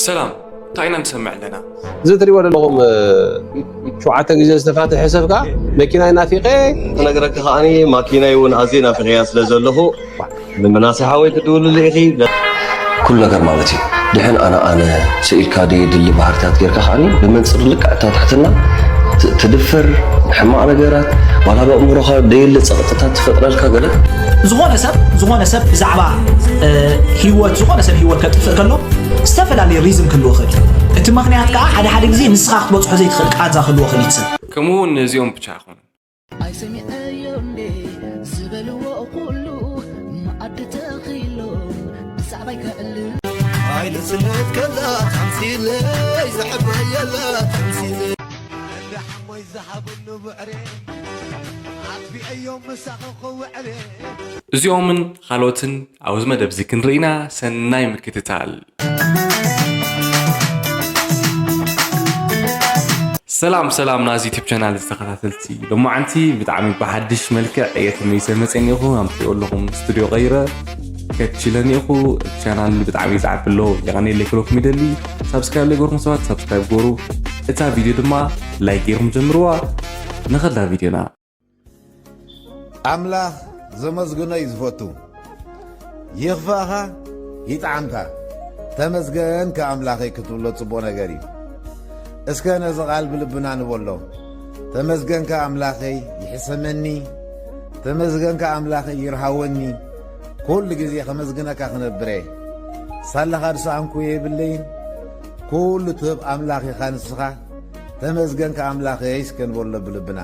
ሰላም፣ እንታይ ኢና ንሰምዕ ኣለና? እዚ ትሪእዎ ዘለኹም ሸውዓተ ግዜ ዝተፋትሐ ሰብ ከዓ መኪናይ ናፊቐ። ክነግረካ ከዓኒ ማኪናይ እውን ኣዝየ ናፊቐያ ስለ ዘለኹ ንምናሴ ሓወይ ክትውልሉ ኢኺ። ኩሉ ነገር ማለት እዩ። ድሕን ኣነ ኣነ ስኢልካ ደየድሊ ባህርታት ጌርካ ከዓኒ ብመንፅር ልክዕ እታ ትሕትና ት- ትድፈር ሕማቕ ነገራት ዋላ በእምሮኻ ደየለ ፀቕጥታት ትፈጥረልካ ገለ ዝኾነ ሰብ ዝኾነ ሰብ ብዛዕባ እ፣ ህይወት ዝኾነ ሰብ ህይወት ከጥፍእ ከሎ ዝተፈላለየ ሪዝን ክህልዎ ይኽእል እዩ። እቲ ምኽንያት ከዓ ሓደ ሓደ ግዜ ንስኻ ክትበፅሖ ዘይትኽእል ቃንዛ ክህልዎ ይኽእል እዩ እቲ ሰብ። ከምኡ እውን ነዚኦም ብቻ ኣይኮኑን። ኣይሰሚዐዮ እንዴ ዝበልዎ ኩሉ መኣዲ ተኺሎም ብዛዕባይ ከዕልል ኣይንስለት ከላ ተምሲለይ ዘሕበየላ ተምሲለይ እንዳ ሓሞይ ዝሃበሉ ብዕሬ ኣጥፊአዮም ምሳኺ ክውዕሬ እዚኦምን ካልኦትን ኣብዚ መደብ እዚ ክንርኢና ሰናይ ምክትታል። ሰላም ሰላም ናዚ ዩቲብ ቻናል ዝተኸታተልቲ ሎማዓንቲ ብጣዕሚ ብሓድሽ መልክዕ እየ ተመይሰ መፅእኒኹ ኣምፅኦ ኣለኹም ስቱዲዮ ቀይረ ከችለኒኹ ቻናል ብጣዕሚ ይፅዓብ ኣሎ የቐኔ ሌክሎኩም ይደሊ ሳብስክራይብ ለይገርኩም ሰባት ሳብስክራይብ ገሩ እታ ቪድዮ ድማ ላይክ ገይርኩም ጀምርዋ ንኸዳ ቪድዮና ኣምላኽ ዘመስግኖ እዩ ዝፈቱ። ይኽፋእኻ ይጥዓምካ ተመስገንካ ኣምላኸይ ክትብሎ ጽቡቕ ነገር እዩ። እስከ ነዚ ቓል ብልብና ንበሎ። ተመስገንካ ኣምላኸይ ይሕሰመኒ፣ ተመስገንካ ኣምላኸይ ይርሃወኒ። ኩሉ ግዜ ከመስግነካ ክነብር እየ። ሳላኻ ዝሰኣንኩ የብለይን። ኩሉ ትህብ ኣምላኽ ኢኻ ንስኻ። ተመስገንካ ኣምላኸይ እስከ ንበሎ ብልብና።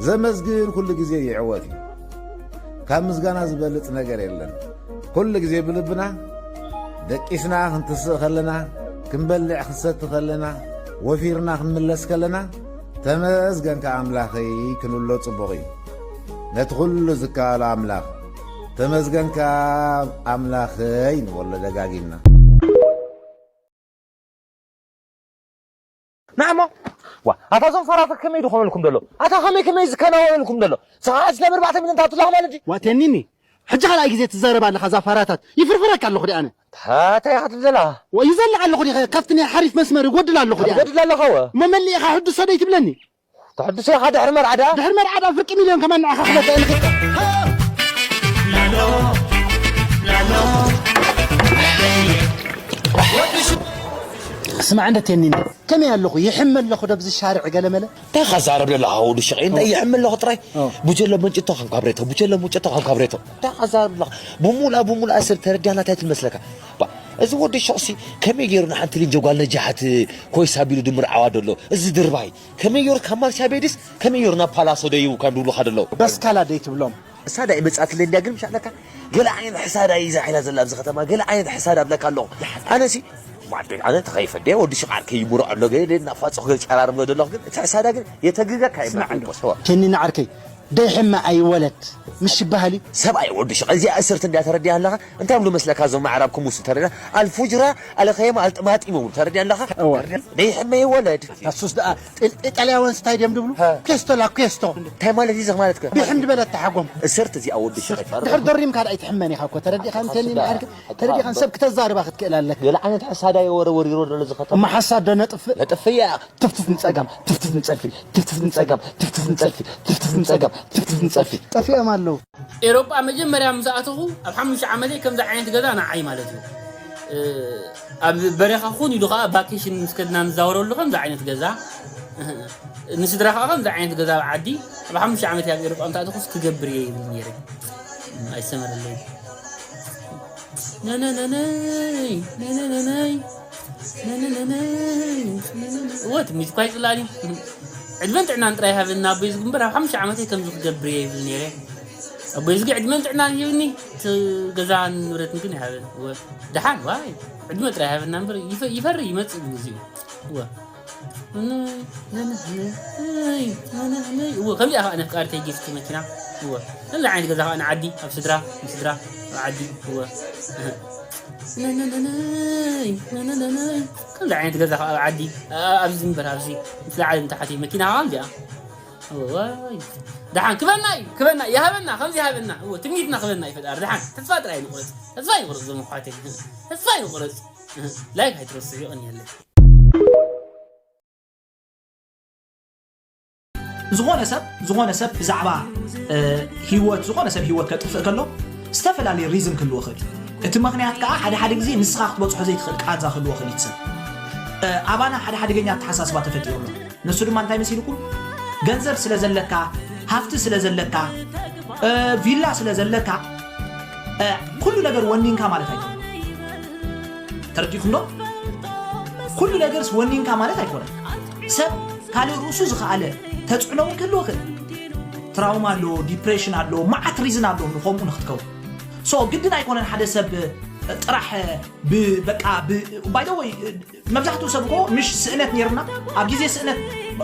ዘመስግን ኩሉ ግዜ ይዕወት እዩ። ካብ ምስጋና ዝበልጽ ነገር የለን። ኩሉ ግዜ ብልብና ደቂስና ክንትስእ ከለና፣ ክንበልዕ ክንሰቲ ከለና፣ ወፊርና ክንምለስ ከለና፣ ተመስገንካ ኣምላኸይ ክንብሎ ጽቡቕ እዩ። ነቲ ኩሉ ዝከኣሎ ኣምላኽ ተመስገንካ ኣምላኸይ ንበሎ ደጋጊምና። ንዓሞ ዋ ኣታ ዞም ፋራታት ከመይ ድኾነልኩም ደሎ ኣታ ከመይ ከመይ ዝከናወነልኩም ደሎ ሰዓት ስለ ብርባዕተ ሚሊዮን ታትላኹ ማለት እዩ ዋ ቴኒኒ ሕጂ ካልኣይ ግዜ ትዛረብ ኣለኻ እዛ ፋራታት ይፍርፍረካ ኣለኹ ዲ ኣነ ታታይ ኢኻ ትብል ዘለኻ ዋ ይዘልዕ ኣለኹ ዲ ካብቲ ናይ ሓሪፍ መስመር ይጎድል ኣለኹ ዲ ኣነ ትጎድል ኣለኻ ወ እሞ መሊእኻ ሕድሶ ደይ ትብለኒ ተሕድሶ ኢኻ ድሕሪ መርዓ ደኣ ድሕሪ መርዓ ደኣ ፍርቂ ሚልዮን ከማን ንዓኻ ክበልፀ እልኺ ስማዕ እንደ ቴኒኒ ከመይ ኣለኹ ይሕመ ኣለኹ ደብዚ ሻርዕ ገለመለ እንታይ ኸዛረብ ዘለኻ ወዲ ሽቐይ እንታይ ይሕመ ኣለኹ ጥራይ ቡጀሎ መንጭቶ ከም ካብሬቶ ቡጀሎ መንጭቶ ከም ካብሬቶ እንታይ ኸዛረብ ኣለኻ ብሙላ ብሙላ ሰብ ተረዲያና እንታይ ትመስለካ ባ እዚ ወዲ ሽቕሲ ከመይ ገይሩ ንሓንቲ ልንጀ ጓል ነጃሓት ኮይሳ ቢሉ ድምርዓዋ ደሎ እዚ ድርባይ ከመይ ገይሩ ካብ ማርሻ ቤድስ ከመይ ገይሩ ናብ ፓላሶ ደይቡ ካብ ድብሉኻ ደሎ በስካላ ደይትብሎም እሳ ዳይ መጻትለ እንዲያ ግን ምሻለካ ገለ ዓይነት ሕሳዳ እዩ ዛሒላ ዘላ ኣብዚ ከተማ ገለ ዓይነት ሕሳዳ ኣብለካ ኣለኹ ኣነሲ ዋደይ ኣነ ተኸይፈ ደ ወዲ ሽቃር ከይምሮ ኣሎ ገለ እናፋጽኹ ገለ ጨራርም ገለ ኣለኹ ግን እቲ ሕሳዳ ግን የተግገካ ይብላል ተኒ ንዓርከይ ደይሕመ ኣይወለድ ምሽ ይበሃል እዩ ሰብኣይ ወዲ ሽቃ እዚኣ እስርት እንዲያ ተረዲያ ኣለኻ እንታይ ብሉ መስለካ እዞም ኣዕራብ ክሙስ ተረዲያ ኣልፉጅራ ኣለኸየማ ኣልጥማጢም ይብሉ ተረዲያ ኣለኻ ደይሕመ ይወለድ ታሱስ ደኣ ኢጣልያውያን ስታይ ድዮም ድብሉ ኬስቶ ላ ኬስቶ እንታይ ማለት እዩ ማለት ከ ብሕምድ በለት ተሓጎም እስርት እዚኣ ወዲ ሽቃ ድሕር ዶሪምካ ደኣ ኣይትሕመን ኢኻ እኮ ተረዲኻ እንተኒ ንዓርክ ተረዲኻ ሰብ ክተዛርባ ክትክእል ኣለካ ገለ ዓይነት ሓሳዳ የወረ ወሪሮ ዘሎ ዝኸተ እማ ሓሳድ ዶ ነጥፍእ ነጥፍያ ትፍትፍ ንጸጋም ትፍትፍ ንጸልፊ ትፍትፍ ንጸጋም ትፍትፍ ንጸልፊ ትፍትፍ ንጸጋም ትፍትፍ ንጸልፊ ጠፊኦም ኣለዉ ኤሮጳ መጀመርያ ምስ ኣተኹ ኣብ ሓሙሽተ ዓመተይ ከምዚ ዓይነት ገዛ ንዓይ ማለት እዩ ኣብ በረኻ ኩን ኢሉ ከዓ ቫኬሽን ምስ ከድና ንዛወረሉ ከምዚ ዓይነት ገዛ ንስድራ ከዓ ከምዚ ዓይነት ገዛ ኣብ ዓዲ ኣብ ሓሙሽተ ዓመት ኣብ ኤሮጳ ምስ ኣተኹስ ክገብር እየ ይብል ነይረ ኣይሰመረለይ ነነነነይ ነነነነይ እወ ትምኒት እኳ ይፅላል እዩ ዕድመን ጥዕናን ጥራይ ሃበና ኣቦይ ዝግንበር ኣብ ሓሙሽተ ዓመተይ ከምዚ ክገብር እየ ይብል ነይረ ኣቦይ ዝጊ ዕድመን ጥዕናን ይህብኒ እቲ ገዛ ንብረትን ግን ይሃበን እወ ደሓን ዋይ ዕድመ ጥራይ ሃበና እምበር ይፈሪ ይመፅእ ብግዚኡ እወ እወ ከምዚኣ ከዓ ነፍቃሪተይ ጊፍቲ መኪና እወ ከምዚ ዓይነት ገዛ ከዓ ንዓዲ ኣብ ስድራ ንስድራ ኣብ ዓዲ እወ ነነነነይ ነነነነይ ከምዚ ዓይነት ገዛ ከዓ ኣብ ዓዲ ኣብዚ እምበር ኣብዚ ምስ ላዕሊ ንታሕቲ መኪና ከዓ እዚኣ እወ ደሓን ክበና እዩ ክበና ይሃበና ከምዚ ይሃበና እወ ትምኒትና ክበና እዩ ፈጣሪ ደሓን ተስፋ ጥራይ ንቁረፅ ተስፋ ይቁረፅ ዞም ኣሕዋተይ ተስፋ ይቁረፅ ላይክ ኣይትረስዑ። ይቐንየለይ። ዝኾነ ሰብ ዝኾነ ሰብ ብዛዕባ ህይወት ዝኾነ ሰብ ህይወት ከጥፍእ ከሎ ዝተፈላለየ ሪዝን ክህልዎ ይኽእል እዩ። እቲ ምኽንያት ከዓ ሓደ ሓደ ግዜ ንስኻ ክትበፅሖ ዘይትኽእል ቃንዛ ክህልዎ ይኽእል እዩ። እቲ ሰብ ኣባና ሓደ ሓደገኛ ኣተሓሳስባ ተፈጢሩ ኣሎ። ንሱ ድማ እንታይ መሲልኩም? ገንዘብ ስለ ዘለካ፣ ሃፍቲ ስለ ዘለካ፣ ቪላ ስለ ዘለካ ኩሉ ነገር ወኒንካ ማለት ኣይኮነን። ተረዲኹም ዶ? ኩሉ ነገርስ ወኒንካ ማለት ኣይኮነን። ሰብ ካልእ ርእሱ ዝኸኣለ ተፅዕኖ እውን ክህልዎ ይኽእል። ትራውማ ኣሎ፣ ዲፕሬሽን ኣሎ፣ መዓት ሪዝን ኣሎ ንኸምኡ ንክትከውን። ሶ ግድን ኣይኮነን ሓደ ሰብ ጥራሕ ብ- በቃ ብ- ባይ ዘ ወይ መብዛሕትኡ ሰብ እኮ ምሽ ስእነት ነይርና ኣብ ግዜ ስእነት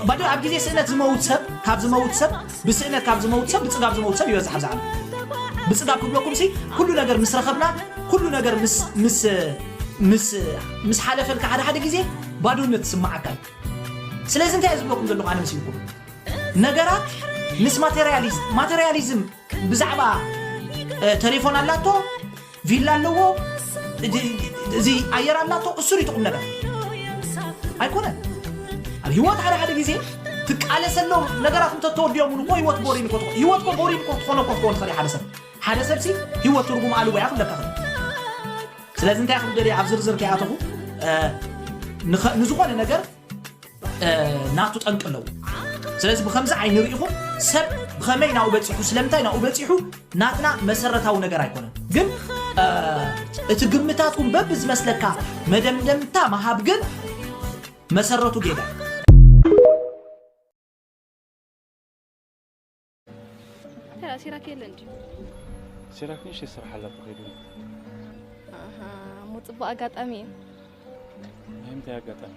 ባዶ ኣብ ግዜ ስእነት ዝመውት ሰብ ካብ ዝመውት ሰብ ብስእነት ካብ ዝመውት ሰብ ብፅጋብ ዝመውት ሰብ ይበዝሕ ኣብዛ ዓለም። ብፅጋብ ክብለኩም ሲ ኩሉ ነገር ምስ ረኸብና ኩሉ ነገር ምስ ምስ ምስ ምስ ሓለፈልካ ሓደ ሓደ ግዜ ባዶነት ዝስምዓካ እዩ። ስለዚ እንታይ እየ ዝብለኩም ዘለኹ ኣነ መሲልኩም ነገራት ምስ ማቴሪያሊዝም ማቴሪያሊዝም ብዛዕባ ተሌፎን ኣላቶ ቪላ ኣለዎ እዚ ኣየር ኣላቶ እሱ ሪትቁም ነገር ኣይኮነን። ኣብ ህይወት ሓደ ሓደ ግዜ ትቃለሰሎም ነገራት እንተተወዲኦም እውን እኮ ህይወት ቦሪን እኮ ትኾ- ህይወት እኮ ቦሪን እኮ ትኾነ እኮ ትኾን ትኽእል ሓደ ሰብ ሓደ ሰብ ሲ ህይወት ትርጉም ኣልቦ እያ ክብለካ ክእል። ስለዚ እንታይ ክብል ደልየ ኣብ ዝርዝር ከይኣተኹ ንኸ- ንዝኾነ ነገር ናቱ ጠንቂ ኣለዎ። ስለዚ ብከምዚ ዓይኒ ርኢኹም ሰብ ብኸመይ ናብኡ በፂሑ ስለምንታይ ናብኡ በፂሑ ናትና መሰረታዊ ነገር ኣይኮነን። ግን እቲ ግምታትኩም በብዝመስለካ መደምደምታ ምሃብ ግን መሰረቱ ጌጋ። ተራ ሲራክ የለ እንዲ ሲራክ ንእሽተይ ስራሕ ኣላ ተኸይዱ ኣሃ እሞ ፅቡቅ ኣጋጣሚ እዩ ናይ ምንታይ ኣጋጣሚ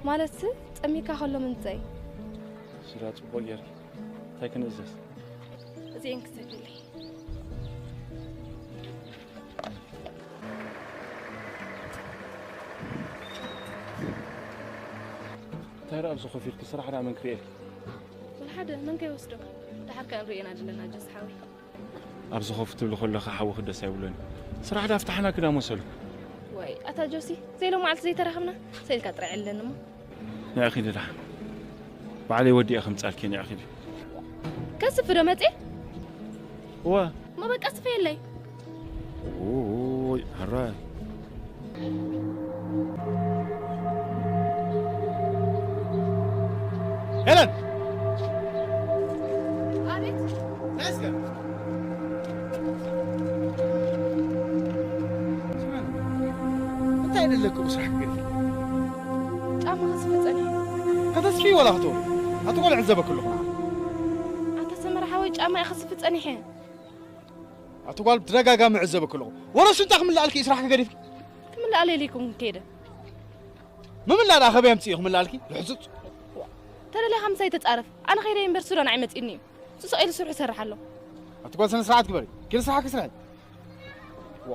ማለት ጸሚካ ከሎ ምንታይ ስራ ጽቡቅ ጌርኪ እንታይ ክንእዘዝ እዚኤን ክሰድልይ እንታይ ደኣ ኣብዚ ኮፍ ኢልኪ ስራሕ ደኣ መን ክርእየኪ ወላ ሓደ መን ከይወስዶ ድሓር ከኣ ንርእየና ኣለና ጀስ ሓወይ ኣብዚ ኮፍ ትብሊ ከለኺ ሓወኺ ደስ ኣይብሎን እዩ። ስራሕ ዳኣ ፍታሕና ክዳ መሰሉ። ዋይ ኣታ ጆሲ ዘይሎማዓልቲ ዘይተራኸብና ሰኢልካ ጥራይ ዕለኒ እሞ። ንዒ ኺዲ ደሓን። ባዕለይ ወዲኤ ከምጻልኪ ንዒ ኺዲ። ከስፍ ዶ መጽየ? እወ። እሞ በቃ ስፈየለይ። ኡይ ኣረ። ሄለን! ኣቤት። ናይ እስከ። እንታይ ደለኩ ብስራሕ ክትገድፊ? ጫማ ክስፊ ጸኒሐ። ከተስፊ ወላ ክትወሪ? ኣቲ ቆልዕ ዕዘበኪ ኣለኹ ንዓ። ኣታ ሰመረ ሓወይ ጫማ እየ ክስፊ ጸኒሐ። ኣቲ ጓል ብተደጋጋሚ ዕዘበኪ ኣለኹ። ወረ ሽንጣ ክምልኣልኪ እዩ ስራሕኪ ገዲፍኪ? ክምልኣለይ ኢለ ኣይኮንኩን ከይደ። ምምላእ ደኣ ከበይ ኣምፅኡ ክምልኣልኪ? ልሕፁፅ። ተደሊኻ ምሳይ ተፃረፍ። ኣነ ከይደ እምበር ሱዳን ኣይመፅእኒ እዩ። ስቕ ኢሉ ስርሑ ይሰርሕ ኣሎ። ኣቲ ጓል ስነ ስርዓት ግበሪ። ኪዲ ስራሕኪ ስርሒ። ዋ።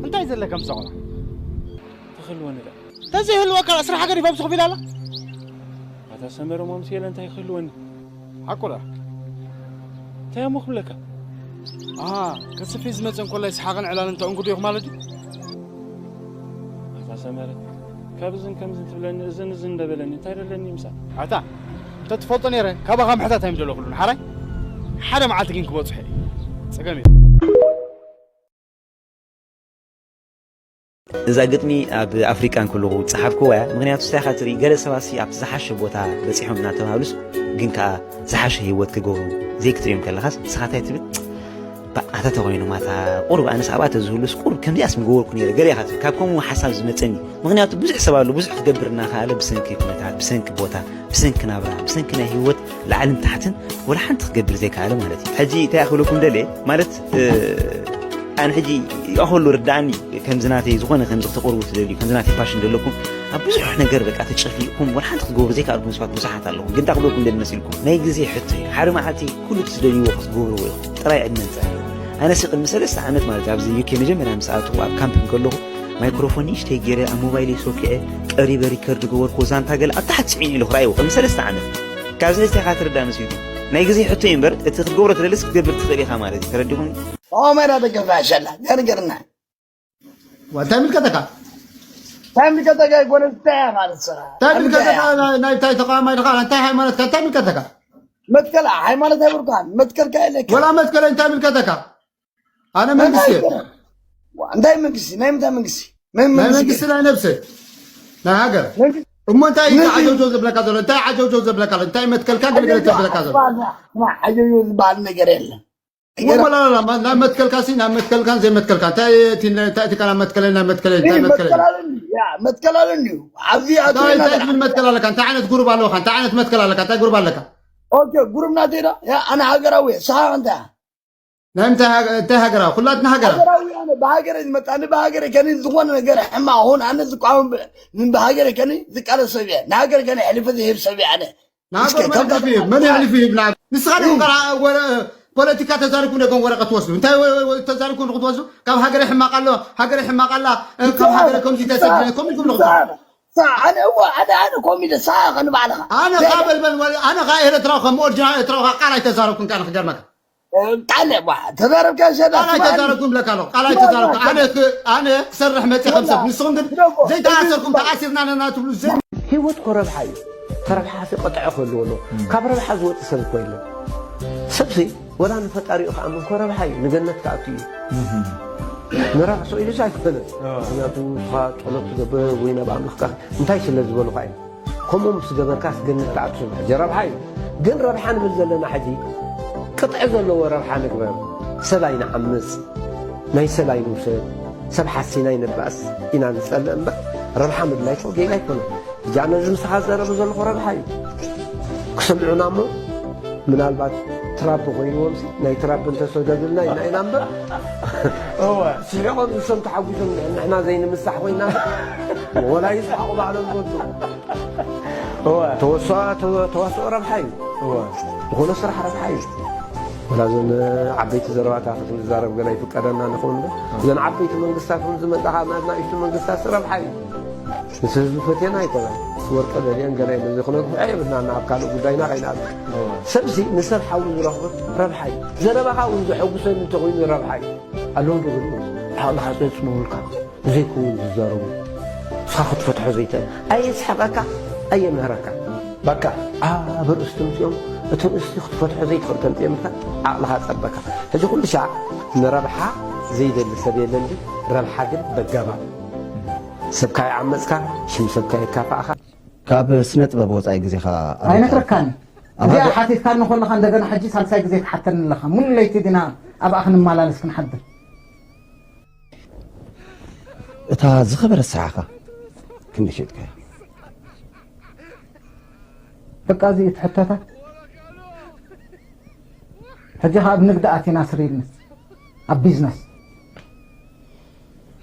እንታይ ዘለካ ምሳ ቆልዓ? ተኽልወኒ ደኣ። ተዘይህልወካ ደኣ ስራሓ ገዲፋ ኣብዚ ኮፍ ኢላ ኣላ? ኣታ ሰመረ ማምስ የለ እንታይ ክህልወኒ? ሓቁ ደኣ። እንታይ እሞ ክብለካ? ኣሃ፣ ከስፊ ዝመጸ እንኮላይ ሰሓቕን ዕላልን ተእንግዶ ኢኹ ማለት ድዩ? ኣታ ሰመረ፣ ካብ እዝን ከምዝን ትብለኒ እዝን እዝን እንደበለኒ እንታይ ደለኒ ምሳእ? ኣታ፣ እንተትፈልጦ ነይረ ካባኻ ምሕታት ኣይምደለኹሉን ሓራይ? ሓደ መዓልቲ ግን ክበጽሖ እየ። ጸገም የለን። እዛ ግጥሚ ኣብ ኣፍሪቃ እንከለኹ ዝጸሓፍክዋ እያ። ምኽንያቱ እንታይ ኢኻ ትርኢ፣ ገለ ሰባት ሲ ኣብቲ ዝሓሸ ቦታ በጺሖም እናተባህሉስ ግን ከኣ ዝሓሸ ህይወት ክገብሩ ዘይክትርእዮም ከለኻስ ንስኻ እንታይ ትብል? ባእ ኣታ ተኾይኖም ኣታ ቁሩብ ኣነስ ኣብኣ ተዝህሉስ ቁሩብ ከምዚኣስ ምገበርኩ ነይረ ገለ ኢኻ ትብል። ካብ ከምኡ ሓሳብ ዝመጸኒ ምኽንያቱ ብዙሕ ሰብ ኣሎ ብዙሕ ክገብር እናኸኣለ ብሰንኪ ኩነታት፣ ብሰንኪ ቦታ፣ ብሰንኪ ናብራ፣ ብሰንኪ ናይ ህይወት ላዕልን ታሕትን ወላ ሓንቲ ክገብር ዘይከኣለ ማለት እዩ። ሕጂ እንታይ ክብለኩም ደልየ ማለት ኣነ ሕጂ ይኣኸሉ ርዳኣኒ ከምዚ ናተይ ዝኾነ ከምዚ ክተቕርቡ ትደልዩ ከምዚ ናተይ ፓሽን ዘለኩም ኣብ ብዙሕ ነገር በቃ ተጨፊእኩም ወላ ሓንቲ ክትገብሩ ዘይከኣልኩም ሰባት ብዙሓት ኣለኹም። ግን እንታይ ክብለኩም ደሊ መሲልኩም ናይ ግዜ ሕቶ እዩ። ሓደ መዓልቲ ኩሉ እቲ ትደልይዎ ክትገብርዎ ኢኹም። ጥራይ ዕድመ ንጸሃ። ኣነ ሲ ቅድሚ ሰለስተ ዓመት ማለት ኣብዚ ዩኬ መጀመርያ ምስ ኣተኹ ኣብ ካምፕ እንከለኹ ማይክሮፎን ንእሽተይ ገይረ ኣብ ሞባይለይ ሶኪዐ ቀሪበ ሪከርድ ገበርኩዎ ዛንታ ገለ ኣብ ታሕቲ ጽዒነ ኢለ ክረኣይዎ ቅድሚ ሰለስተ ዓመት። ካብዚ ነዚ እንታይ ኢኻ ትርዳእ መሲልኩም? ናይ ግዜ ሕቶ እዩ እምበር፣ እቲ ክትገብሮ ትደልስ ክትገብር ትኽእል ኢኻ ማለት እዩ። ተረዲኹም? ኦሜራ ደገፍ ኣሸላ ገርገርና እንታይ ምልከተካ? እንታይ ምልከተካ ይኮነ እንታይ ማለት ስራ እንታይ ምልከተካ? ናይ እንታይ ተቃዋማይ ድኻ? እንታይ ሃይማኖትካ? እንታይ ምልከተካ? መትከል ሃይማኖት ኣይብርካን መትከልካ የለካ። ወላ መትከለ እንታይ ምልከተካ? ኣነ መንግስቲ እየ። እንታይ መንግስቲ? ናይ ምንታይ መንግስቲ? ናይ መንግስቲ ናይ ነብሰ ናይ ሃገር እሞ እንታይ እዩ ዓጀውጀው ዘብለካ ዘሎ? እንታይ ዓጀውጀው ዘብለካ ኣሎ? እንታይ መትከልካ ገለገለ ዘብለካ ዘሎ? ዓጀውጀው ዝበሃል ነገር የለን። ወላላ ናብ መትከልካ ሲ ናብ መትከልካን ዘይመትከልካ እንታይ እቲ እንታይ እቲ ካና መትከለ ናይ መትከለ እንታይ መትከለ መትከል ኣለኒ ኣብዚ ኣቶ እንታይ ትብል መትከል ኣለካ? እንታይ ዓይነት ጉሩብ ኣለካ? እንታይ ዓይነት መትከል ኣለካ? እንታይ ጉሩብ ኣለካ? ኦኬ ጉሩብ ናተይ ዶ ኣነ ሃገራዊ ስኻ እንታይ ናይ ምንታይ ሃገ- እንታይ ሃገራዊ? ኩላትና ሃገራዊ። ሃገራዊ ኣነ ብሃገረ ዝመጣኒ ብሃገረ ከኒ ዝኾነ ነገር ሕማቕ ኹን ኣነ ዝቋወም ብ- ብሃገረ ከኒ ዝቃለስ ሰብ እየ ንሃገር ከኒ ሕልፊ ዝህብ ሰብ እየ ኣነ እስከ ንሃገር መን ካብ ሕልፊ ይህብ? መን ሕልፊ ይህብ? ንዓብ- ንስኻ ዲኹም ከኣ ወረ- ፖለቲካ ተዛሪብኩም ደገም ወረቐት ትወስዱ እንታይ ወ- ወ- ወ- ተዛሪብኩም ዲኹም ትወስዱ ካብ ሃገረ ሕማቕ ኣሎ ሃገረ ሕማቕ ኣላ እ፣ ካብ ሃገረ ከምዚ ተሰድነ ከምኡ ትብሉ ኣነ እወ ኣነ ኣነ ኮሚደ ሳኻ ንባዕልኻ ኣነ ካ በልበል ወ- ኣነ ካ ኤረትራዊ ከም ኦሪጂናል ኤረትራዊ ካ ቃል ኣይተዛረብኩን ቃል ክገርመካ ቃል ዋ ተዛረብካ ሸዳ ቃል ኣይተዛረብኩን ብለካ ኣለኹ ቃል ኣይተዛረብኩ ኣነ ክ- ኣነ ክሰርሕ መፅእ ከም ሰብ ንስኹም ግን ዘይተኣሰርኩም ተኣሲርና ኣለና ትብሉ ዘ ህይወት ኮ ረብሓ እዩ። ተረብሓ ሲ ቅጥዒ ክህልዎ ኣለዎ። ካብ ረብሓ ዝወፅእ ሰብ እኮ የለን። ሰብሲ ወላ ንፈጣሪኡ ክኣምን ኮ ረብሓ እዩ። ንገነት ክኣቱ እዩ። ንራእሶ ኢሉስ ኣይኮነን። ምክንያቱ ንስኻ ጸሎት ትገብር ወይ ናብ ኣምልኽካ እንታይ ስለ ዝበሉኻ እዩ። ከምኡ ምስ ገበርካስ ገነት ትኣቱ ሕጂ ረብሓ እዩ። ግን ረብሓ ንብል ዘለና ሕጂ ቅጥዒ ዘለዎ ረብሓ ንግበር። ሰብ ኣይንዓምፅ፣ ናይ ሰብ ኣይንውሰድ፣ ሰብ ሓሲና ኣይንባእስ ኢና ንፀልእ እምበር ረብሓ ምድላይ እኮ ጌጋ ኣይኮነን። ሕጂ ኣነ እዚ ምሳኻ ዝዛረቦ ዘለኹ ረብሓ እዩ። ክሰምዑና እሞ ምናልባት ትራምፕ ኮይንዎም ሲ ናይ ትራምፕ እንተሰደዱልና ኢና ኢና እምበር እወ ስሒቖም ንሶም ተሓጒሶም ንሕና ዘይንምሳሕ ኮይና ወላ ይስሓቑ ባዕሎም ዝወዱ እወ ተወስኦ ተወ- ተዋስኦ ረብሓ እዩ እወ ዝኾነ ስራሕ ረብሓ እዩ ወላ እዘን ዓበይቲ ዘረባታት ክንዛረብ ገና ይፍቀደና ንኸውን እምበር እዘን ዓበይቲ መንግስታት እውን ዝመጣ ካብ ናብ ናእሽቱ መንግስታት ረብሓ እዩ ምስ ህዝቢ ፈትየና ኣይኮነን። ምስ ወርቀ ደልየን ገለ ኢለ እዚ ክነግፍዖ የብልናን ኣብ ካልእ ጉዳይና ከይንኣቱ። ሰብሲ ንሰብ ሓዊ ዝረኽቦ ረብሓ እዩ። ዘረባኻ እውን ዘሐጉሰኒ እንተኾይኑ ረብሓ እዩ። ኣለዉ ዶ ገሊኦም ዓቕልኻ ጸጽንቡልካ ብዘይከውን ዝዛረቡ ንስኻ ክትፈትሖ ዘይትእል ኣየስሕቐካ ኣየምህረካ። በቃ ኣብ ርእስቲ ምፅኦም እቲ ርእስቲ ክትፈትሖ ዘይትኽእል ተምፅኦም ኢልካ ዓቕልኻ ጸበካ። ሕዚ ኩሉ ሻዕ ንረብሓ ዘይደሊ ሰብ የለን ድዩ? ረብሓ ግን በጋባብ። ሰብካ ይዓመፅካ፣ ሽም ሰብካ የካፋእኻ። ካብ ስነ ጥበብ ወፃኢ ግዜኻ ኣበይ ኣይነግረካን። ኣብ እዚኣ ሃገር- ሓቲትካኒ ከለኻ እንደገና ሕጂ ሳልሳይ ግዜ ትሓተኒ ኣለኻ። ሙሉ ለይቲ ዲና ኣብኣ ክንመላለስ ክንሓድር። እታ ዝኸበረት ስራሕኻ ክንደይ ሸጥካያ? በቃ እዚ እቲ ሕቶታት ሕጂ ከ ኣብ ንግዲ ኣቲና ስር ኢልንስ ኣብ ቢዝነስ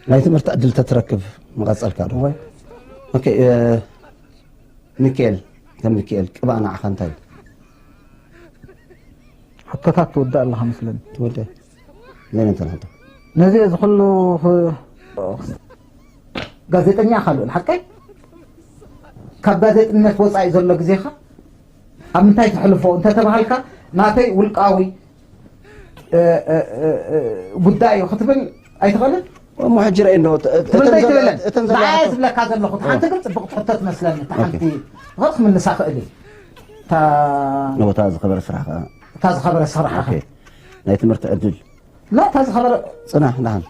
ናይ ትምህርቲ ዕድል ተትረክብ ምቐጸልካ ዶ? ወይ ኦኬ፣ እ፣ ሚካኤል፣ ከም ሚካኤል ቅባእ ንዓኻ እንታይ እዩ? ሕቶታት ትውዳእ ኣለኻ መስለኒ። ትውዳእ ዘይ ነንተን ሕቶ ነዚ እዚ ኩሉ ክ- ጋዜጠኛ ኢኻ ልኡል ሓቀይ ካብ ጋዜጥነት ወፃኢ ዘሎ ግዜኻ ኣብ ምንታይ ተሕልፎ እንተተባሃልካ ናተይ ውልቃዊ እ፣ እ፣ እ፣ እ፣ ጉዳይ እዩ ክትብል ኣይትኽእልን? እሞ ሕጂ ርኣይ እንዶ ትብል ዘይትብልን እተን ንዓየ ዘለዋ ዝብለካ ዘለኹ እቲ ሓንቲ ግን ፅብቕቲ ሕቶ ትመስለኒ እታ ሓንቲ ትኽእል ክምልሳ ክእል እዩ እታ ነቦታ ዝኸበረ ስራሕ ከዓ እታ ዝኸበረ ስራሕ ኦኬ። ናይ ትምህርቲ ዕድል ላ እታ ዝኸበረ ፅናሕ ንሓን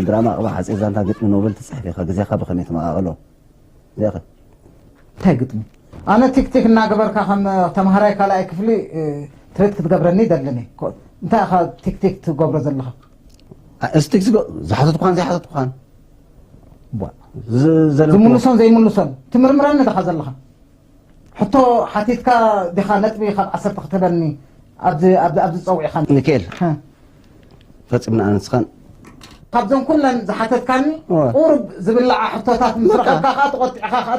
ድራማ ቅባ ሓፂር ዛንታ ግጥሚ ኖበል ትፅሕፍ ኢኻ ግዜኻ ብኸመይ ትመቓቐሎ እንታይ ግጥሚ ኣነ ቲክቲክ እናገበርካ ከም ተምሃራይ ካልኣይ ክፍሊ ትሬት ክትገብረኒ ይደልን እንታይ ኢኻ ቲክቲክ ትገብሮ ዘለኻ እዚ ቲክቲክ ዝሓተትኳን ዘይሓተትኳን ዝምልሶን ዘይምልሶን ትምርምረኒ ዲኻ ዘለኻ ሕቶ ሓቲትካ ዲኻ ነጥቢ ካብ ዓሰርተ ክትህበኒ ኣብዚ ኣብዚ ኣብዚ ጸዊዕኻ ንክእል ፈጺምና ኣነ ንስኻን ካብዘን ኩለን ዝሓተትካኒ ቁሩብ ዝብላዓ ሕቶታት ምስ ረኸብካ ከዓ ተቆጢዕካ ከዓ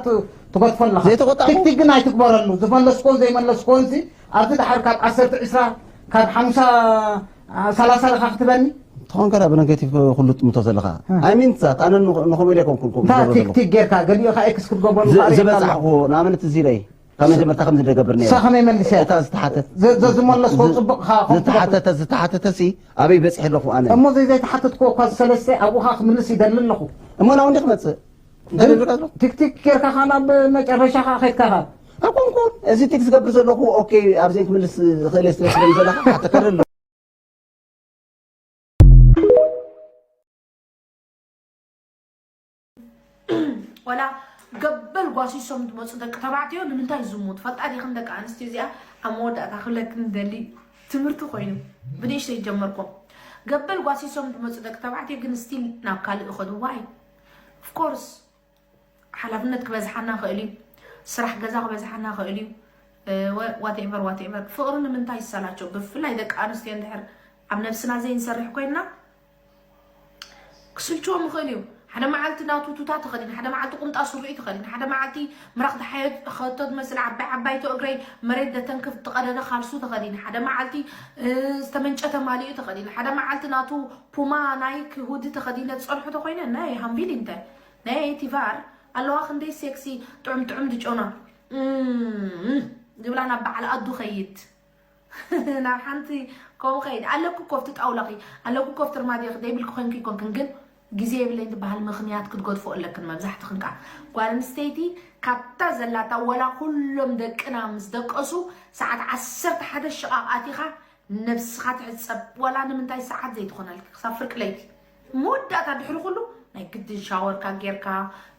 ትገድፎ ኣለኻ ዘይተቆጣዕኩ ቲክቲክ ግን ኣይትግበረሉ ዝመለስኮን ዘይመለስኮን ሲ ኣብዚ ድሓር ካብ ዓሰርተ ዕስራ ካብ ሓሙሳ ሰላሳ ኢኻ ክትበኒ ትኾን ከዳ ብነገቲቭ ኩሉ ጥምቶ ዘለኻ ኣይሚን ዛት ኣነ ንኸምኡ ኢለ ኮንኩን ኮም እንታ ዝገብሮ ዘለኹ። ቲክቲክ ጌርካ ገሊኡ ኻ ኤክስ ክትገብረሉ ዝ- ኸኣ ርኢኻ ኣለኻ። ዝበጻሕኩ ንኣብነት እዚ ኢለይ ካብ መጀመርታ ከምዚ ደገብር ነይረ። ንሳ ከመይ መሊሰ? እታ ዝተሓተት-፣ ዝ-፣ ዝ-፣ ዝመለስኮ ዝ-፣ ጽቡቕ ኻ-፣ ዝተሓተተ፣ ዝተሓተተ ሲ ኣበይ በጺሐ ኣለኹ ኣነ? እሞ ዘይ-፣ ዘይተሓተትክዎ እኳ ዝሰለስተ ኣብኡ ኻ ክምልስ ይደሊ ኣለኹ። እሞ ናብኡ እንዲ ክመጽእ? እንታይ ደብርካ ኣለኹ? ቲክቲክ ጌርካ ኻ ናብ መጨረሻ ኻ ኸድካ ኻ? ኣይኮንኩን። እዚ ቲክ ዝገብር ዘለኹ፣ ኦኬ፣ ኣብ ዘይክምልስ ዝኽእል እየ ስለ ዝብለኒ ዘለኻ፣ ሓተካ ደሎ። ወላ ገበል ጓሲሶም ዝመፁ ደቂ ተባዕትዮ ንምንታይ ዝሙት ፈልጣ ዲኽን? ደቂ ኣንስትዮ እዚኣ ኣብ መወዳእታ ክብለክን ደሊ ትምህርቲ ኮይኑ ብንእሽተይ ጀመርኩም። ገበል ጓሲሶም ዝመፁ ደቂ ተባዕትዮ ግን ስቲል ናብ ካልእ ይኸዱ። ዋይ? ኦፍኮርስ ሓላፍነት ክበዝሓና ይኽእል እዩ፣ ስራሕ ገዛ ክበዝሓና ይኽእል እዩ። ዋቴቨር ዋቴቨር። ፍቕሪ ንምንታይ ይሰላቸው? ብፍላይ ደቂ ኣንስትዮ እንድሕር ኣብ ነብስና ዘይንሰርሕ ኮይንና ክስልችዎም ይኽእል እዩ። ሓደ መዓልቲ ናቱ ቱታ ተኸዲን፣ ሓደ መዓልቲ ቁምጣ ሱሪኡ ተኸዲን፣ ሓደ መዓልቲ ምራኽ ተሓየት ኸቶ ትመስል ዓባይ ዓባይቶ እግረይ መሬት ደተንክፍ ዝቐደደ ካልሱ ተኸዲን፣ ሓደ መዓልቲ ዝተመንጨተ ማሊኡ ተኸዲን፣ ሓደ መዓልቲ ናቱ ፑማ ናይክ ሁዲ ተኸዲነ ዝጸንሑ ተኾይነ ናይ ሃምቪል እንተ ናይ ቲቫር ኣለዋ ክንደይ ሴክሲ ጥዑም ጥዑም ድጨና ዝብላ ናብ በዓል ኣዱ ኸይድ ናብ ሓንቲ ከምኡ ከይድ ኣለኩ ኮፍቲ ጣውላኺ ኣለኩ ኮፍቲ ርማድኺ ደይብልኪ ኮንኪ ይኮንክን ግን ግዜ የብለይ ዝበሃል ምኽንያት ክትገድፎ ኣለክን። መብዛሕትኽን ከዓ ጓል ኣንስተይቲ ካብታ ዘላታ ወላ ኩሎም ደቅና ምስ ደቀሱ ሰዓት ዓሰርተ ሓደ ሽቓቕ ኣቲኻ ነብስኻ ትሕጸብ። ወላ ንምንታይ ሰዓት ዘይትኾነልኪ ክሳብ ፍርቂ ለይቲ መወዳእታ ድሕሪ ኩሉ ናይ ግድን ሻወርካ ጌርካ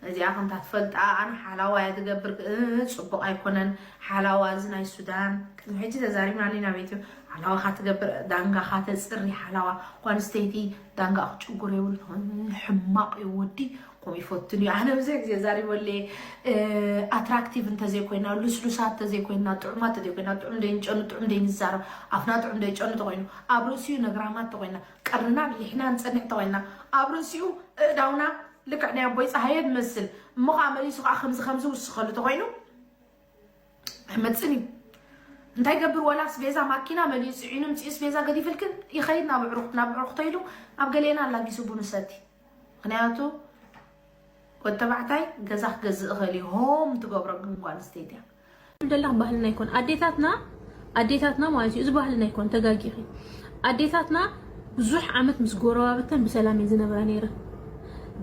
እዚኣ ከምታ ትፈልጣ ኣነ ሓላዋ እያ ትገብር እ፣ ጽቡቕ ኣይኮነን ሓላዋ እዚ ናይ ሱዳን ቅድሚ ሕጂ ተዛሪብና ሊና ቤት እዩ ሓላዋ ካትገብር ዳንጋ ካተጽሪ ሓላዋ ጓል ኣንስተይቲ ዳንጋ ክጭጉር የብሉ ሕማቕ እዩ ወዲ ከምኡ ይፈትን እዩ ኣነ ብዙሕ ግዜ ዛሪበለ ኣትራክቲቭ እንተዘይኮይና ልስሉሳት እንተዘይኮይና ጥዑማት እንተዘይኮይና ጥዑም ደይንጨኑ ጥዑም ደይንዛረብ ኣፍና ጥዑም ደይጨኑ ተኮይኑ ኣብ ርእሲኡ ነግራማት ተኮይና ቀርንና ሊሕና ንጸንሕ ተኮይና ኣብ ርእሲኡ እእዳውና ልክዕ ናይ ኣቦይ ፀሃየ ትመስል እሞ ከዓ መሊሱ ከዓ ከምዚ ከምዚ ውስኸሉ ተኮይኑ ኣይመፅን እዩ እንታይ ገብር ወላ ስቤዛ ማኪና መሊኡ ፅዒኑ ምፅኡ ስቤዛ ገዲፍልክን ይኸይድ ናብ ዕሩክ ናብ ዕሩክ ተይዱ ኣብ ገሌና ኣላጊሱ ቡን ሰቲ ምክንያቱ ወተባዕታይ ገዛ ክገዝእ እኽእል እዩ ሆም ትገብሮ ግን ጓል ኣንስተይቲ እያ ደላ ባህልና ኣይኮን ኣዴታትና ኣዴታትና ማለት እዩ እዚ ባህልና ኣይኮን ተጋጊኺ ኣዴታትና ብዙሕ ዓመት ምስ ጎረባብተን ብሰላም እየን ዝነብራ ነይረን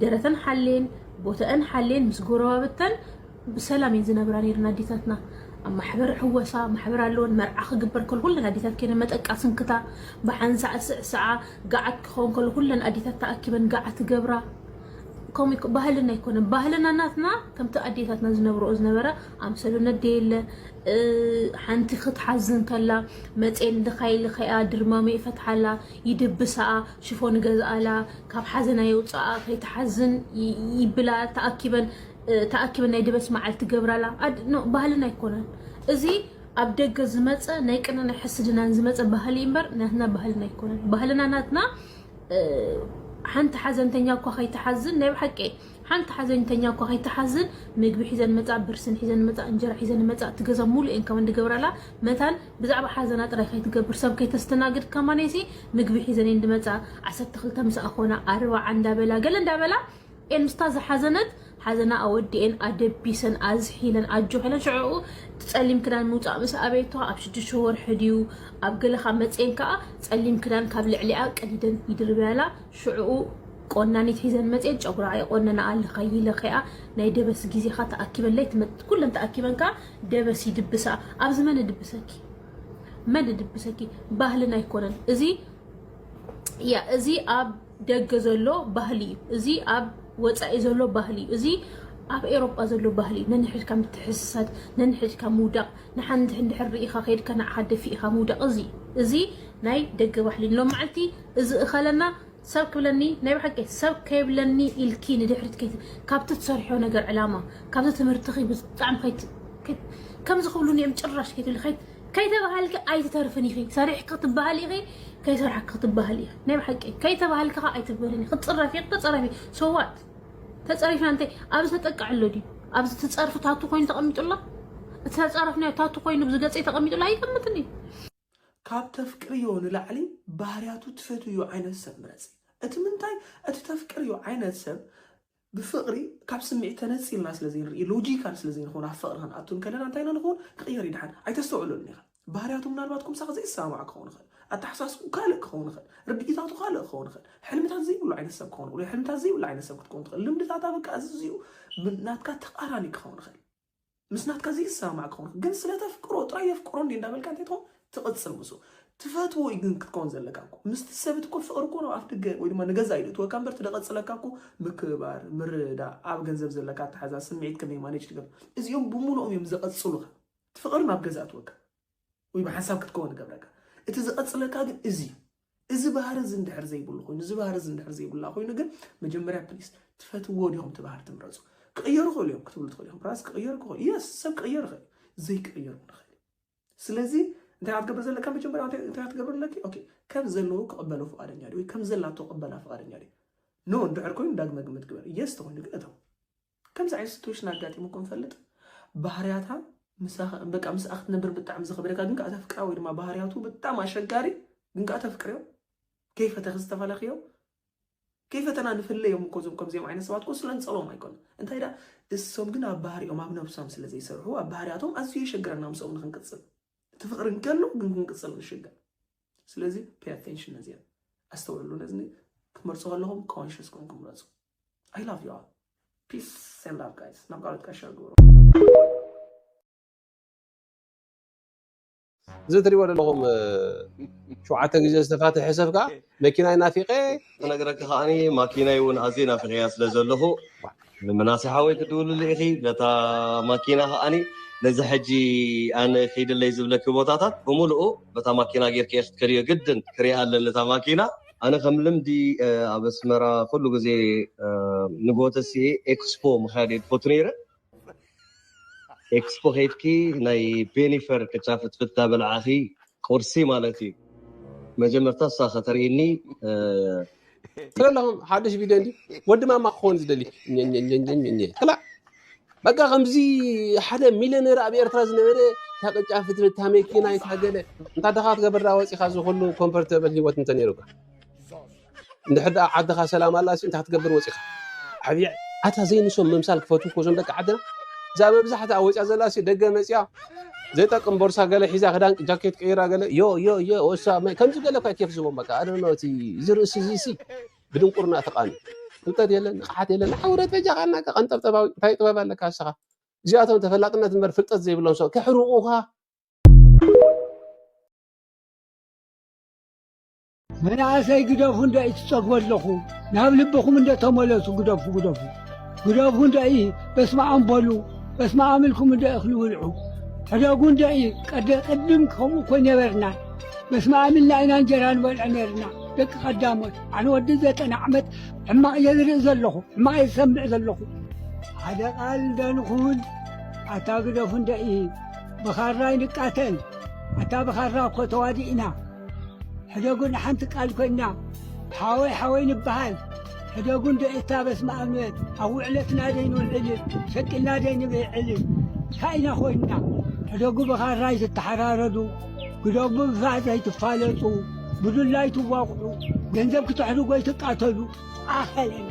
ደረተን ሓሌን ቦተአን ሓሌን ምስ ጎረባብተን ብሰላም እየን ዝነብራ ነይረን ኣዴታትና ኣብ ማሕበር ሕወሳ ማሕበር ኣለወን መርዓ ክግበር ከል ኩለን ኣዴታት ከይነ መጠቃ ስንክታ ብሓንሳዕ ስዕስዓ ገዓት ክኸውን ከሎ ኩለን ኣዴታት ተኣኪበን ገዓት ገብራ ከምኡ ባህልና ኣይኮነን ባህልና ናትና ከምቲ ኣዴታትና ዝነብረኦ ዝነበረ ኣምሰሉ ነደየለ ሓንቲ ክትሓዝን ከላ መፅኤ ንድኻይ ልኸያ ድርማመ ይፈትሓላ ይድብስኣ ሽፎን ይገዝኣላ ካብ ሓዘና የውፅኣ ከይትሓዝን ይብላ ተኣኪበን ተኣኪበን ናይ ድበስ መዓልቲ ገብራላ ባህልና ኣይኮነን እዚ ኣብ ደገ ዝመፀ ናይ ቅነ ናይ ሕስድናን ዝመፀ ባህሊ እምበር ናትና ባህልና ኣይኮነን ባህልና ናትና ሓንቲ ሓዘንተኛ እኳ ከይትሓዝን ናይ ብሓቂ ሓንቲ ሓዘንተኛ እኳ ከይትሓዝን ምግቢ ሒዘን መፃ ብርስን ሒዘን መፃ እንጀራ ሒዘን መፃ እቲ ገዛ ሙሉ እየን ከመን ድገብራላ መታን ብዛዕባ ሓዘና ጥራይ ከይትገብር ሰብ ከይተስተናግድ ከማነይሲ ምግቢ ሒዘን እየን ድመፃ ዓሰርተ ክልተ ምስ ኣኾና ኣርባዓ እንዳበላ ገለ እንዳበላ እየን ምስታ ዝሓዘነት ሓዘና ኣወዲኤን ኣደቢሰን ኣዝሒለን ኣጆኺለን ሽዑኡ እቲ ጸሊም ክዳን ምውጻእ ምስ ኣበየቶ ኣብ ሽዱሽተ ወርሒ ድዩ ኣብ ገለ ካብ መጽኤን ከኣ ጸሊም ክዳን ካብ ልዕሊኣ ቀዲደን ይድርብያላ ሽዑኡ ቆናኒት ሒዘን መጽኤን ጨጉራ የቆነና ኣለኻ ይለኸያ ናይ ደበስ ግዜኻ ተኣኪበለይ ትመጥ ኩለን ተኣኪበን ከኣ ደበስ ይድብሳ ኣብዚ መን ድብሰኪ መን ድብሰኪ ባህልና ኣይኮነን እዚ ያ እዚ ኣብ ደገ ዘሎ ባህሊ እዩ። እዚ ኣብ ወፃኢ ዘሎ ባህሊ እዩ። እዚ ኣብ ኤሮጳ ዘሎ ባህሊ እዩ። ነንሕድካ ምትሕስሳድ፣ ነንሕድካ ምውዳቕ፣ ንሓንቲ እንድሕር ርኢኻ ከይድካ ንዓኻ ደፊእኻ ምውዳቕ እዚ እዩ። እዚ ናይ ደገ ባህሊ እዩ። ሎም መዓልቲ እዚ እኸለና ሰብ ክብለኒ ናይ ብሓቂ ሰብ ከይብለኒ ኢልኪ ንድሕሪት ከይት ካብቲ ትሰርሕዮ ነገር ዕላማ ካብቲ ትምህርትኺ ብጣዕሚ ከይት ከምዚ ክብሉኒ እዮም ጭራሽ ከይትብሊ ከይት ከይተባሃልኪ ኣይትተርፍን ኢኺ ሰሪሕኪ ክትበሃል ኢኺ ከይሰራሕኪ ክትበሃል ኢኺ ናይ ብሓቂ ከይተባሃልኪ ከዓ ኣይትበልን ኢኺ ክትፅረፊ ኢኺ ተፀረፊ ሰዋት ተፀሪፍና እንታይ ኣብዚ ተጠቅዐ ኣሎ ድዩ ኣብዚ ትፀርፊ ታቱ ኮይኑ ተቐሚጡ ኣሎ እቲ ተፃረፍናዮ ታቱ ኮይኑ ብዝገፀይ ተቐሚጡ ኣሎ ኣይቀምጥን እዩ ካብ ተፍቅርዮ ንላዕሊ ባህርያቱ ትፈትውዮ ዓይነት ሰብ ምረፂ እቲ ምንታይ እቲ ተፍቅርዮ ዓይነት ሰብ ብፍቕሪ ካብ ስምዒት ተነፂልና ስለ ዘይንርኢ፣ ሎጂካል ስለ ዘይንኸውን፣ ኣብ ፍቕሪ ክንኣቱ እንከለና እንታይ ኢና ንኸውን? ክቕየር ይድሓን። ኣይተስተውዕለሉን ኢኻ። ባህርያቱ ምናልባት ኩምሳኻ ዘይሰማማዕ ክኸውን ይኽእል፣ ኣተሓሳስቡ ካልእ ክኸውን ይኽእል፣ ርድኢታቱ ካልእ ክኸውን ይኽእል፣ ሕልምታት ዘይብሉ ዓይነት ሰብ ክኸውን ይኽእል፣ ወይ ሕልምታት ዘይብሉ ዓይነት ሰብ ክትከውን ትኽእል። ልምድታታ በቃ እዚ እዚኡ ብ- ናትካ ተቓራኒ ክኸውን ይኽእል፣ ምስ ናትካ ዘይሰማማዕ ክኸውን ይኽእል። ግን ስለ ተፍቅሮ ጥራይ የፍቅሮ እንዲ እንዳበልካ እንታይ ትኸውን? ትቕጽል ምስኡ። ትፈትዎ እዩ ግን ክትከውን ዘለካ እኮ። ምስቲ ሰብ እቲ እኮ ፍቕሪ እኮ ኣብ ኣፍ ደገ ወይ ድማ ንገዛ ኢሉ እትወካ እምበር ትደቐጽለካ እኮ ምክብባር፣ ምርዳእ፣ ኣብ ገንዘብ ዘለካ ኣተሓዛ፣ ስምዒት ከመይ ማኔጅ ትገብር፣ እዚኦም ብምሉኦም እዮም ዘቐጽሉኻ። እቲ ፍቕሪ ናብ ገዛ እትወካ ወይ ብሓንሳብ ክትከውን ይገብረካ። እቲ ዝቐጽለካ ግን እዚ እዩ። እዚ ባህሪ እዚ እንድሕር ዘይብሉ ኮይኑ፣ እዚ ባህሪ እዚ እንድሕር ዘይብላ ኮይኑ ግን መጀመርያ ፕሊስ ትፈትዎ ዲኹም እቲ ባህሪ ትምረጹ። ክቕየሩ ይኽእሉ እዮም ክትብሉ ትኽእሉ ኢኹም። ራስ ክቕየሩ ክኽእሉ፣ የስ፣ ሰብ ክቕየር ይኽእል እዩ። ዘይቅየር እውን ይኽእል እዩ። ስለዚ እንታይ ክትገብር ዘለካ? መጀመርያ እንታይ እንታይ ክትገብር ኣለኪ? ኦኬ፣ ከም ዘለዎ ክቕበሎ ፍቓደኛ ድዩ ወይ ከም ዘላቶ ክቕበላ ፍቓደኛ ድዩ? ኖ እንድሕር ኮይኑ ዳግመ ግምት ግበር። የስ ተኾይኑ ግን እተው። ከምዚ ዓይነት ሲትዌሽን ኣጋጢሙኩም ይፈልጥ? ባህርያታ ምሳኻ በቃ ምስኣ ክትነብር ብጣዕሚ ዘኽብረካ ግን ከዓ ተፍቅራ ወይ ድማ ባህርያቱ ብጣዕሚ ኣሸጋሪ ግን ከዓ ተፍቅርዮ? ከይፈተኺ ዝተፈለኽዮ? ከይፈተና ንፍለዮም እኮ እዞም ከምዚኦም ዓይነት ሰባት እኮ ስለ ንጸልኦም ኣይኮነ። እንታይ ደኣ እሶም ግን ኣብ ባህሪኦም ኣብ ነብሶም ስለ ዘይሰርሑ ኣብ ባህርያቶም ኣዝዩ የሸግረና ምስኦም ንክንቅጽል። እቲ ፍቕሪ እንከሎ ግን ክንቅጽል ንሽገር። ስለዚ pay attention ነዚኣ ኣስተውዕሉ። ነዚ ክትመርጹ ከለኹም conscious ኮንኩም ምረጹ። I love you all. Peace and love guys. ናብ ካልኦት ቀሻ ግብሩ። እዚ ትሪእዎ ዘለኹም እ፣ ሸውዓተ ግዜ ዝተፋትሐ ሰብ ከዓ መኪናይ ናፊቐ ክነግረኪ ከዓኒ ማኪናይ እውን ኣዝየ ናፊቐያ ስለ ዘለኹ ንምናሴ ሓወይ ክድውልሉ ኢኺ ነታ ማኪና ከዓኒ ነዚ ሕጂ ኣነ ኺድለይ ዝብለኪ ቦታታት ብምልኡ በታ ማኪና ጌርኪ እየ ክትከድዮ ግድን ክሪኣ ኣለኒ እታ ማኪና ኣነ ከም ልምዲ እ፣ ኣብ ኣስመራ ኩሉ ግዜ እ፣ ንጎተሲ ኤክስፖ ምኻድ እየ ዝፈቱ ነይረ ኤክስፖ ከይድኪ ናይ ቤኒፈር ቅጫ ፍትፍት ዳበልዓኺ ቁርሲ ማለት እዩ። መጀመርታ እሳ ከተርእየኒ ትረለኹም ሓድሽ ቪድዮ እንዲ ወዲ ማማ ክኸውን ዝደሊ ኘ- ኘ- ኘ- ኘ- ኘ- ኘ። ክላእ በቃ ከምዚ ሓደ ሚሊዮነር ኣብ ኤርትራ ዝነበረ እታ ቅጫ ፍትፍት እታ መኪና እታ ገለ እንታ ድኻ ክትገብር ዳ ወፂኻ እዚ ኩሉ ኮምፎርተብል ሂወት እንተ ነይሩካ እንድሕር ደኣ ዓድኻ ሰላም ኣላሲ እንታይ ክትገብር ወፂኻ ዓብየ ኣታ ዘይንሶም ምምሳል ክፈትዉ እኮ እዞም ደቂ ዓድና እዛ መብዛሕትኣ ወፂኣ ዘላሲ ደገ መፂኣ ዘይጠቅም ቦርሳ ገለ ሒዛ ክዳን ጃኬት ቀይራ ገለ ዮ ዮ ዮ ወሳ መ- ከምዚ ገለ እኳ ኬፍ ዝቦም በቃ ኣደኖ እቲ እዚ ርእሲ እዚ ሲ ብድንቁርና ተቃኒ ፍልጠት የለን ንቕሓት የለን ንሓውረት በጃ ቃልና ቀንጠብጠባዊ እንታይ ጥበብ ኣለካ ንስኻ እዚኣቶም ተፈላጥነት እምበር ፍልጠት ዘይብሎም ሰብ ከሕርቑኻ መናእሰይ ግደፉ እንዶ ይትጸግቡ ኣለኹ ናብ ልብኹም እንዶ ተመለሱ ግደፉ ግደፉ ግደፉ እንዶ ይ በስመ ኣም በሉ በስመ ኣም ኢልኩም እንዶ እኽሊ ብልዑ ሕደጉ እንዶ ይ ቀደ ቅድም ከምኡ እኮ ነበርና በስመ ኣም ኢልና ኢና እንጀራ ንበልዖ ነርና ደቂ ቀዳሞት ኣነ ወዲ ዘጠና ዓመት ሕማቕ እየ ዝርኢ ዘለኹ ሕማቕ እየ ዝሰምዕ ዘለኹ ሓደ ቃል እንዶ ንኹን ኣታ ግደፉ እንዶ ይ ብኻራ ይንቃተል ኣታ ብኻራ እኮ ተዋዲእና ሕደጉ ንሓንቲ ቃል ኮይና ሓወይ ሓወይ ንበሃል ሕደጉ እንዶ እታ በስመ ኣብ ንበል ኣብ ውዕለትና ዘይንውዕል ሸቂልና ዘይንብዕል እንታይ ኢና ኮይንና ሕደጉ ብኻራ ይትተሓራረዱ ግደጉ ብፋዕ ዘይትፋለጡ ብዱላ ይትዋቕዑ ገንዘብ ክትሕድጎ ይትቃተሉ ኣኸለን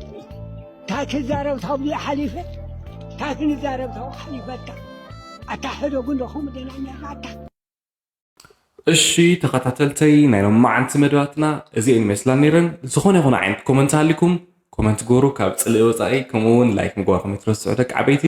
እንታይ ክዛረብ ታብኡ ሓሊፈ እንታይ ክንዛረብ ታብኡ ሓሊፈካ ኣታ ሕደጉ እንዶ ከምኡ ደና ነርና ኣታ እሺ ተኸታተልተይ ናይ ሎማዓንቲ መደባትና እዚአን ይመስላ ነይረን ዝኾነ ይኹን ዓይነት ኮመንት ሃሊኩም ኮመንት ጎሩ ካብ ፅልኢ ወፃኢ ከምኡ እውን ላይክ ምግባርኩም ይትረስዑ ደቂ ዓበይቲ